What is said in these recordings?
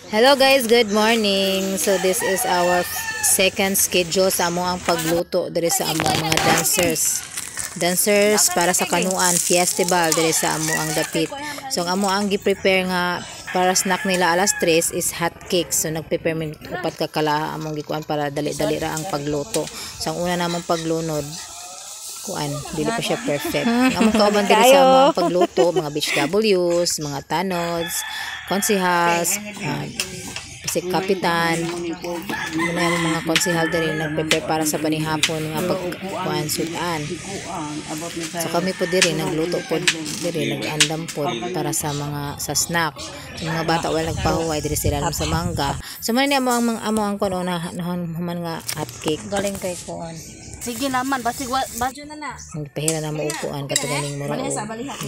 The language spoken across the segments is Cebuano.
Hello guys, good morning. So this is our second schedule sa among pagluto diri sa among mga dancers. Dancers para sa Kanuan Festival diri sa among dapit. So ang amo ang gi-prepare nga para snack nila alas 3 is hot cakes. So nag-prepare mi upat ka kalaha among gikuan para dali-dali ra ang pagluto. So ang una namong paglunod, kuan, dili pa siya perfect. Ang among kauban diri sa among pagluto, mga BHWs, mga tanods, konsihals, si kapitan, muna yung mga konsihal diri nagprepare para sa panihapon nga pagkuan sudan. So kami po diri nagluto po diri, nag-andam po para sa mga sa snack. So, mga bata wala nagpahuway diri sila sa mangga. So man ni amo ang mga amo ang kuan una human nga hot cake. Galing kay kuan. Sige naman, basig wa basig na na. Ang pahira na mo upuan kato ganing mura og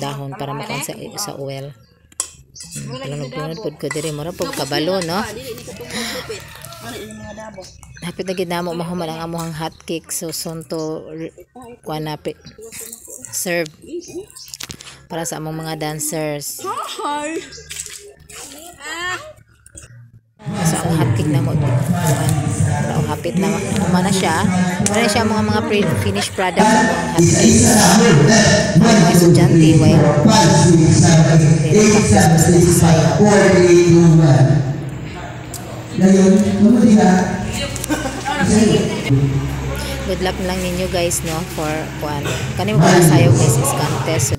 dahon para makuan sa oil. Lunod-lunod pud ko diri, mura pud kabalo, no? Hapit na gid namo mahuman ang amuhang hot cake, so soon to kuan na serve para sa among mga dancers. So ang hot cake namo kuan, pero hapit na human na siya. Wala na siya mga finished product sa among hot cake. Ang mga estudyante while practice pa sila sa sayaw. Ngayon, mabuti ka. Good luck lang ninyo guys, no, for kuan kani mo sayaw guys is contest, so